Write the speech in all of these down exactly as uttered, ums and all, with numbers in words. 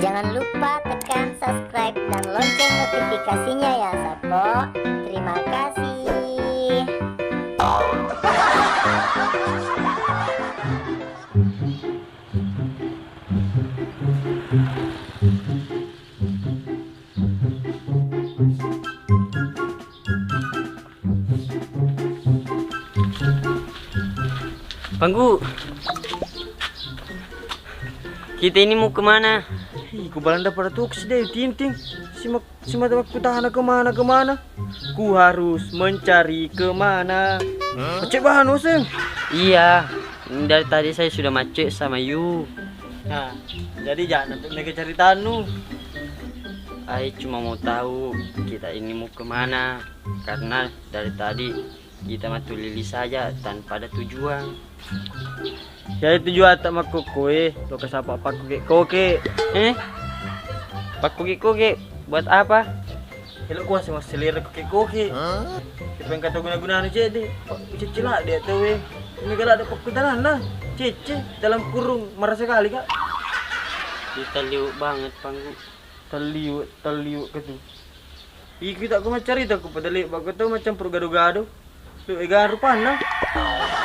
Jangan lupa tekan subscribe dan lonceng notifikasinya ya, Sappo. Terima kasih. Panggu, kita ini mau kemana? Ih, ku balanda pada tuks deh, tinting. Simak, simak aku tahan kemana, kemana? Ku harus mencari kemana? Cek bahan, Useng. Iya, dari tadi saya sudah macet sama you. Nah, jadi jangan sampai mega ceritanu. Saya cuma mau tahu kita ini mau kemana, karena dari tadi kita matulili saja tanpa ada tujuan. Jadi tujuan tak makkukkue, lo kasapa pakkoke-koke. Eh? Pakkoke-koke buat apa? Elo kuasa masselera koke-koke. Hah? Siapa yang kata guna-gunanu cedde? Cecila dia tuh weh. Ini kalau ada pekutanan lah. Cece dalam kurung marah sekali kak. Kita liuk banget, Panggu. Teliuk, teliuk ke tu. Iki tak ku maccarita ku pada liuk bak kau macam pergado-gado. Lu ega rupanna.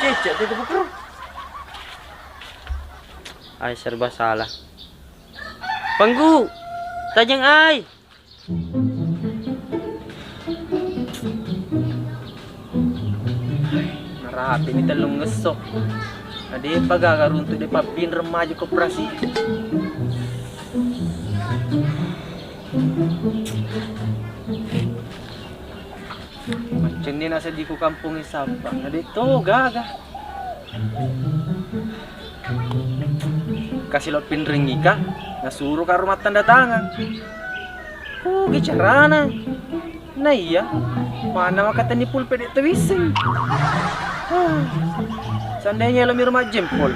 Cece tu ku pukul. Ai serba salah. Panggu, tajeng ai. Narapi ni tellung ngesso. Na depa gaga runtu de pappinreng maju koperasi. Macenne na seddi ku kampung e sappa, na de to gaga. Kasi lo pinrengika, nasuro ka rumah tanda tangan. Kugi carana? Na iya, mana makatenni pulpe de tawisseng. Huh. Seandainya lo mi rumah jempol,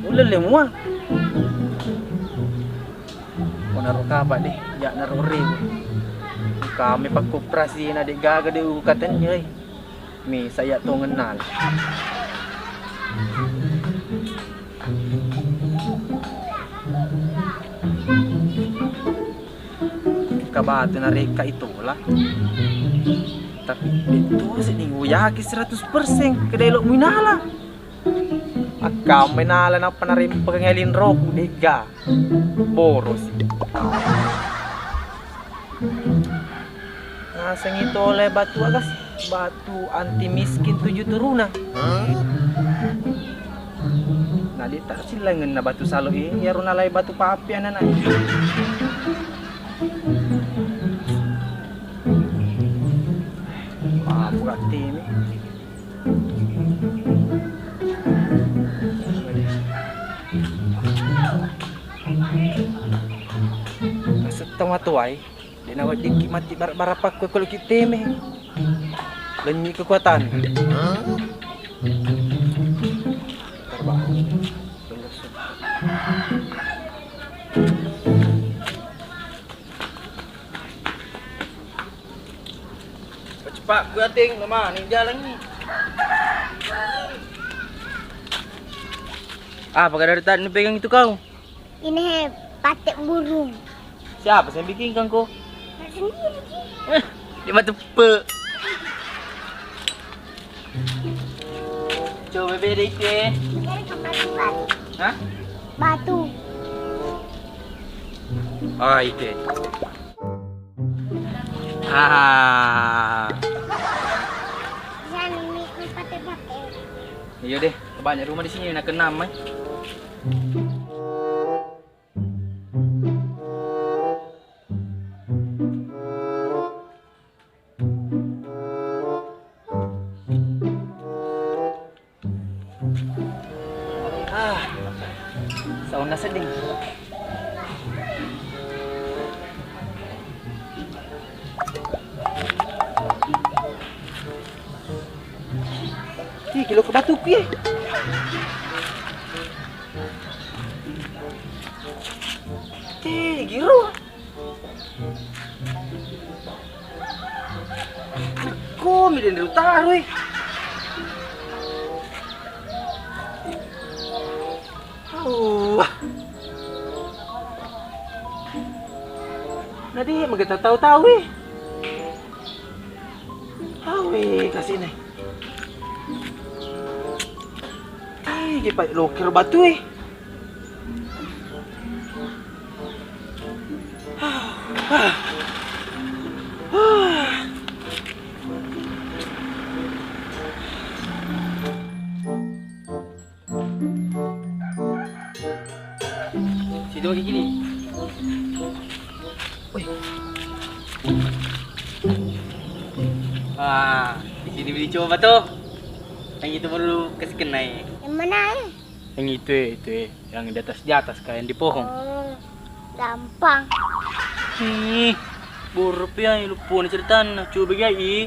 ulele mua. Ko naro kapa de, ya naro rewe. Kami pakkoperasi na de gaga de ukatenni, eh. Mi saya to ngennal. Kabatu narekka itola. Tapi de to seddi uyaki seratus persen kedai lo minala. Akkamma nala nappa narempeng eling roku degga. Borosi. Nasengi tole batu agas, batu anti miskin tujuh turunan. Nah, di tak silangenna batu salo e, iyaro nalai batu papi anak-anak. Apa gak timi? Nasetta matuai, de naweddikki matti bara-bara pakko koloki teme. Lennyi kekuatan. Terbang. Cepat ku ating, lemah ni jalan ni. Apa kada dari tadi pegang itu kau? Ini he, patek burung. Siapa yang bikin kangko? Sendiri. Eh, dia mah tepe. Coba beda itu, eh. Hah? Batu. Ah, itu. Ah. Iya deh, banyak rumah di sini, nak kenam, eh. Ah, sauna sedding. Ih, gila ke batuku ya. Ih, giro. Komi den riutaro e. Wah. Di, mega tau-tau, eh. Awe, kasih nih. Eh, di pa loker batu, eh. Situ lagi gini. Wih. Ah, di sini beli coba tuh. Yang itu baru kasih kenai. Yang mana, eh? Yang itu, eh, itu, eh. Yang di atas, di atas, kayak yang di pohon. Oh, gampang. Ih, buruk ya, lupa nih ceritanya. Coba lagi, ih.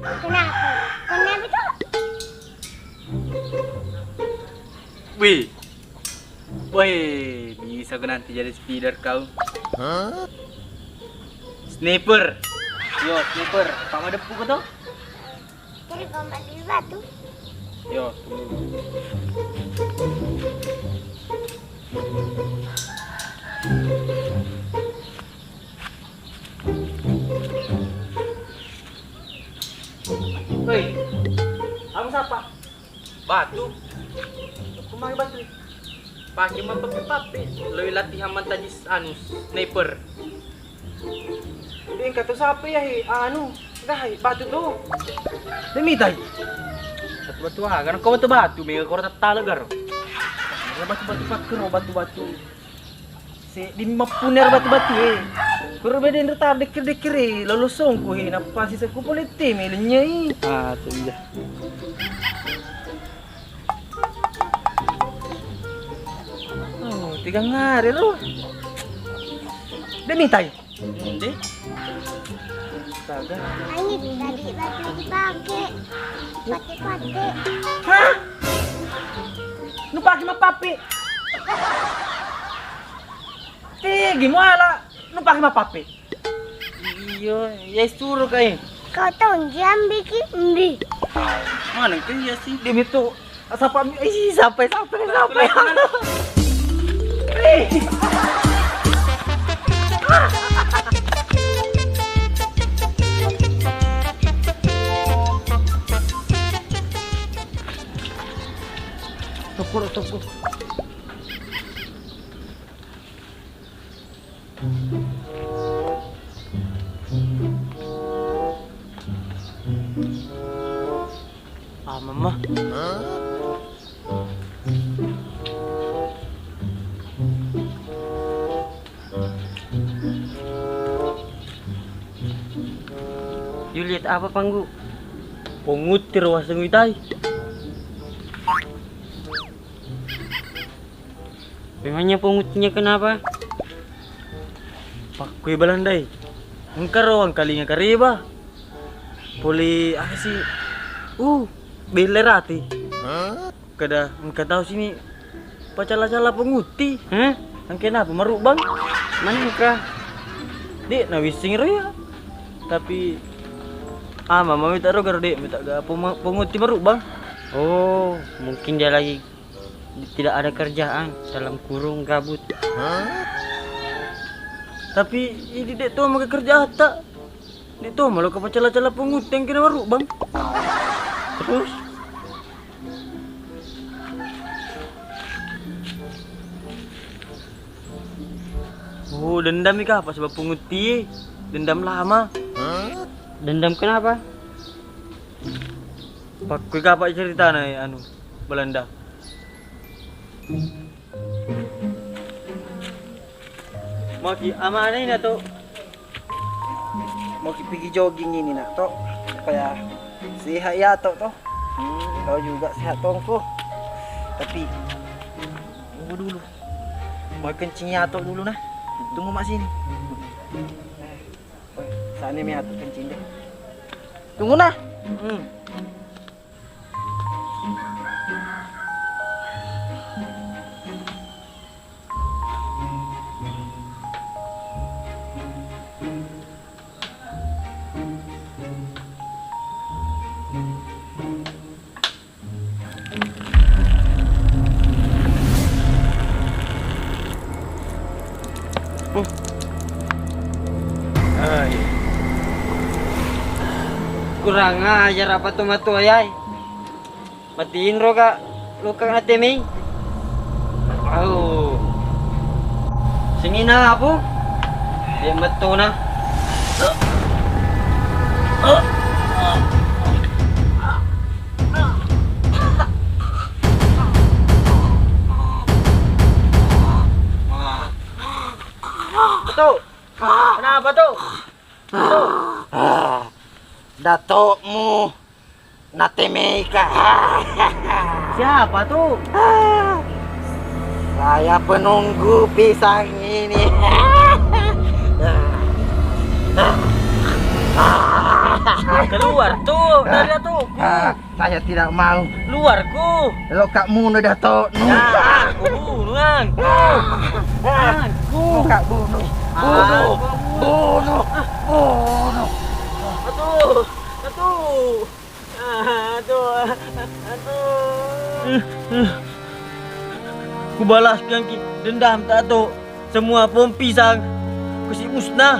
Kenapa? Kenapa tuh? Wih. Wih, bisa kau nanti jadi speeder kau. Sniper. Yo, sniper. Pak madeppu kau tuh? Jadi kompas di batu. Yo, tunggu. Woi, kamu siapa? Batu. Aku mau batu. Pakai mapappe-pappe. Lo latihan mantajis anu sniper. Udah engka tu siapa ya, he? Anu, dah, he, batu tu. Demi tai. Batu-batu ah, kan kau batu-batu, mega kau tattala garo. Batu-batu pakkero, batu-batu. Sedding mappunna ero batu-batu e. Kuro bede enre tar dekkir-dekkir e, lolo songko he, nappa sisengku pole teme lenyai. Ah, tu iya. Oh, tiga ngare lo. De mitai. Nde. Astaga. Angin tadi batu dipake. Pake-pake. Hah? Nu pake mappape? Tegi muala, nu pake mappape? Iyo, ya suro kai. Kau tong jambi ki mbi. Mana ke iya sih? Demi tu. Sapa, ih, sampai, sampai, sampai. Toko, toko. Ah, mama. Juliet, apa panggu? Pongutti ro waseng witai. Memangnya pengutnya kenapa? Pakkui Balandai. Engka ro wangkalinga kareba. Pole aga si, uh, belle rati. Kada engka tau sini pacala-cala pengutti. Hah? Angke napa marubbang? Manengka? Dek nawissing ro ya. Tapi ama mami tak ro garo dek, minta ga pengutti marubbang. Oh, mungkin dia lagi tidak ada kerjaan, dalam kurung gabut. Tapi idi dek to maka kerja atta. Dek to malo kapacala-cala pengutti angke nawaru bang. Terus? Oh, dendam ika apa sebab pengutti? Dendam lama. Dendam kenapa? Pakkui kapa ceritana anu Belanda. Maki amanai na to. Maki pergi jogging ini nak to supaya sehat ya to to. Hmm, kau juga sehat tongko. Tapi tunggu dulu. Mau kencing ya to dulu nah. Tunggu mak sini. Sana mi atu kencing deh. Tunggu nah. Hmm. Kurang ajar apa tu matu ayai. Matinro ka luka na temei. Au. Singina apu. Dia metuna. Tu. Kenapa tu? Datokmu natemeika. Siapa tu? Saya penunggu pisang ini. Keluar tu dari tu. Saya tidak mau. Luarku. Lo kak muno dato. Nah, aku bunuh, Ang. Aku. Lo kak bunuh. Bunuh. Bunuh. Bunuh. Aduh. Aduh. Aduh. Aduh. Kubalaskan ki dendam tak tu. Semua pohon pisang kusi musnah.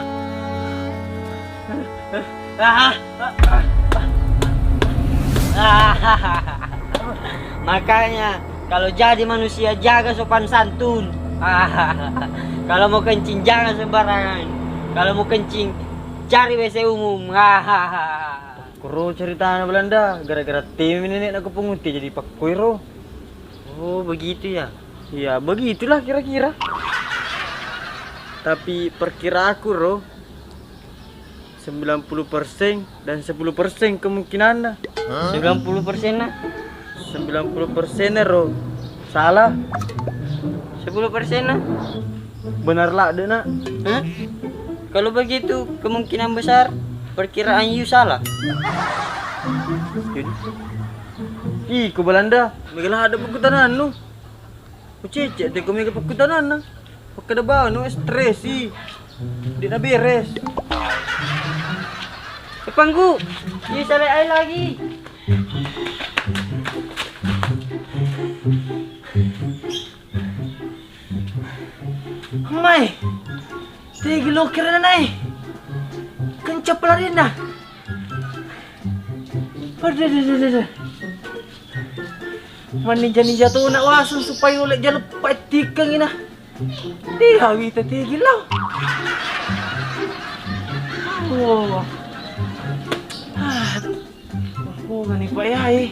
Makanya kalau jadi manusia jaga sopan santun. Kalau mau kencing jangan sembarangan. Kalau mau kencing cari W C umum. Kuro ceritana Belanda, gara-gara temi nenek nak punguti jadi pakkoiro. Oh, begitu ya? Ya, begitulah kira-kira. Tapi perkiraku, Ro, sembilan puluh persen dan sepuluh persen kemungkinanna. Sembilan puluh persen, nak? Sembilan puluh persen, Ro. Salah. Sepuluh persen, nak? Benar ladde, nak. Hah? Kalau begitu, kemungkinan besar perkiraan you salah. Ih, ko Belanda, mega ladde pekkutanannu. Ucece te ko mega pekkutananna. Pakkeda bawang no stres i. Dek na beres. Epanggu, you salah ai lagi. Mai, tegi lokirna nai. Kenceng pelarinna. Aduh, aduh, aduh, aduh. Mani jani jatuh nak wasung supaya oleh jalu patikeng ina. Di hawi tegi lo. Oh. Ah. Oh, ngani Pak Yai.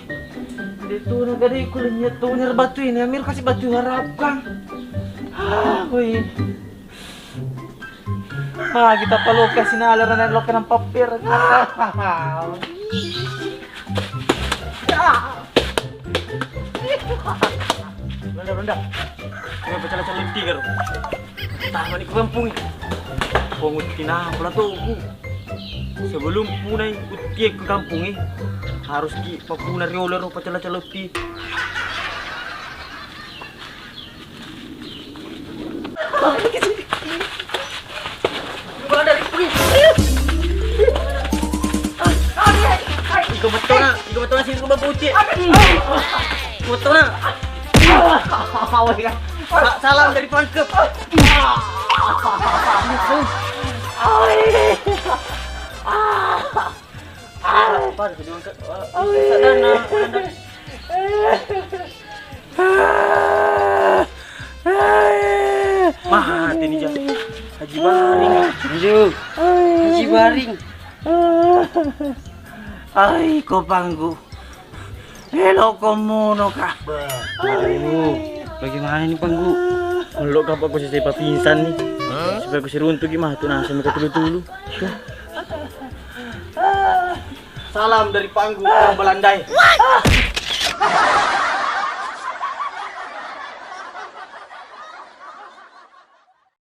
Dia tu nak gadi kulinya tu nyar batu ini. Amir kasih batu harapkan. Ah, woi. Ah, kita paloka sini aliran loka nampak pir. Ah. Belanda, Belanda. Ini pecah-pecah lenti karo. Tahu ni kampung ini. Pengutina pula tu. Sebelum punai utie ke kampung ini, harus ki papuna riolo ro pacala-cala uti. Iku metona, iku metona sini ku babuci. Iku metona. Sa- salam dari Pangkep. Apa diangkat? Sadar, nak. Mati ni, Jang. Haji Baring. Anju. Haji Baring. Ai, ko panggu. Elo ko muno ka. Aduh, bagaimana ini panggu? Melok kapakku si Sepa pingsan nih. Supaya ku siruntuk gimana tuh nasa mereka tulu-tulu. Salam dari panggu orang Belandai.